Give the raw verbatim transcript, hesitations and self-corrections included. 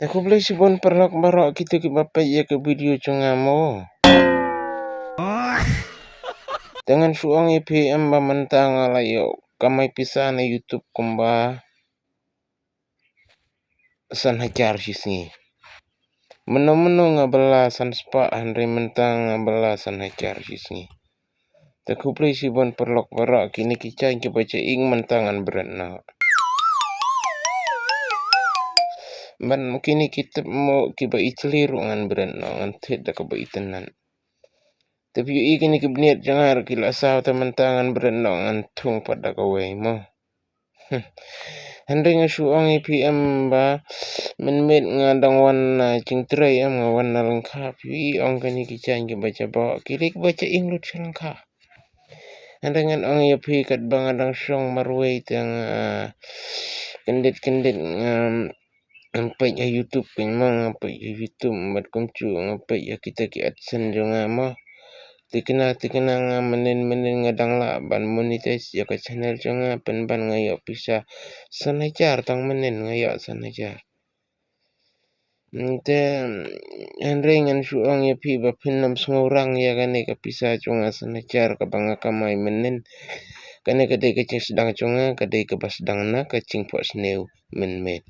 Te khublei shibun paralok baroh kito kiba peit ïa ka video jong nga mo. Te ngan shu ong ïa phi em ba mynta nga la ïoh kamai pisa na YouTube kumba san hajar shi sngi. Mynno mynno nga bylla san spah, hynrei mynta nga bylla san hajar shi sngi. Te khublei shibun paralok baroh, kine ki jaiñ kiba jaiñ mynta ngan bret noh. Ban kine ki tip mo kiba i jli ruh ngan bret noh, ngan thied da kaba itynnad. Te phi ïohi kine ki bniat jong nga ruh ki la saw, te mynta ngan bret noh, ngan thung pat da kawei mo. Hynrei nga shu ong ïa phi em ba mynmiet nga dang wan na jingtrei em, nga wan na lyngkha, phi ong kine ki jaiñ kiba jaboh ki leh kiba jaiñ lut sha lyngkha. Hynrei ngan ong ïa phi katba nga dang shong marwei te nga kyndit kyndit nga ngan peit ha YouTube, kein ma nga peit ha YouTube bad kumjuh nga peit ïa kita ki AdSense jong nga mo. Tikna tikna nga mynnin mynnin nga dang lah ban monetize ïa ka channel jong nga, pynban nga ïoh pisa san hajar tang mynnin, nga ïoh san hajar. Te hynrei ngan shu ong ïa phi ba phin ym sngewrang ïa kane ka pisa jong nga san hajar kaba nga kamai mynnin. Kane ka dei ka jingsdang jong nga, ka dei kaba sdang na ka jingphohsniew mynmiet.